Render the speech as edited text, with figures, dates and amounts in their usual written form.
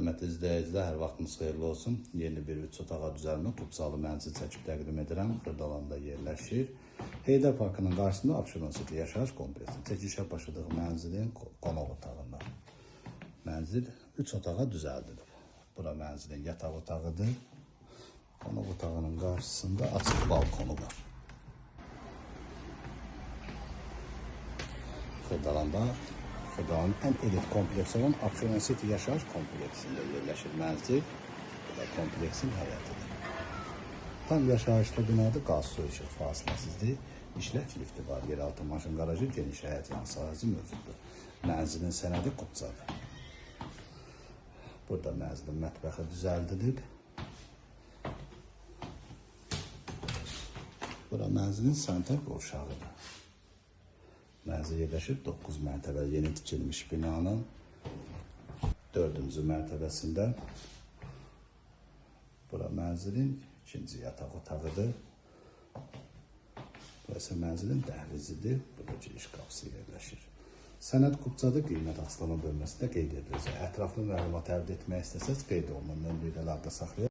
Hörmətli izləyicilər, hər vaxtınız xeyirli olsun. Yeni bir 3 otağa düzəlmə Qubcalı mənzil çəkib təqdim edirəm. Xırdalanda yerləşir. Heydər Parkının qarşısında Abşeron City yaşayış kompleksi. Çəkilişə başladıq mənzilin qonaq otağında. Mənzil 3 otağa düzəldilib. Bura mənzilin yataq otağıdır. Qonaq otağının qarşısında açıq balkonu var. Xırdalanda Xırdalanın ən elit kompleksi olan Abşeron City yaşayış kompleksində yerləşir mənzil. Bu da kompleksin həyətidir. Tam yaşayışlı binadır, qaz, su, işıq fasiləsizdir. İşlək lifti var, yeraltı maşın qarajı, geniş həyət yan sahəsi mövcuddur. Mənzilin sənədi Qubcadır. Burada mənzilin mətbəxi düzəldilib. Bura mənzilin sanitar qovşağıdır. Mənzil yerləşir 9 mərtəbəli yeni tikilmiş binanın 4-cü mərtəbəsində. Bura mənzilin ikinci yataq otağıdır. Burası mənzilin dəhlizidir. Burada giriş qapısı yerləşir. Sənəd Qubcadır, qiymət açıqlama bölməsində qeyd ediləcək. Ətraflı məlumat əldə etmək istəsəz qeyd olunan nömrə ilə əlaqə saxlayın.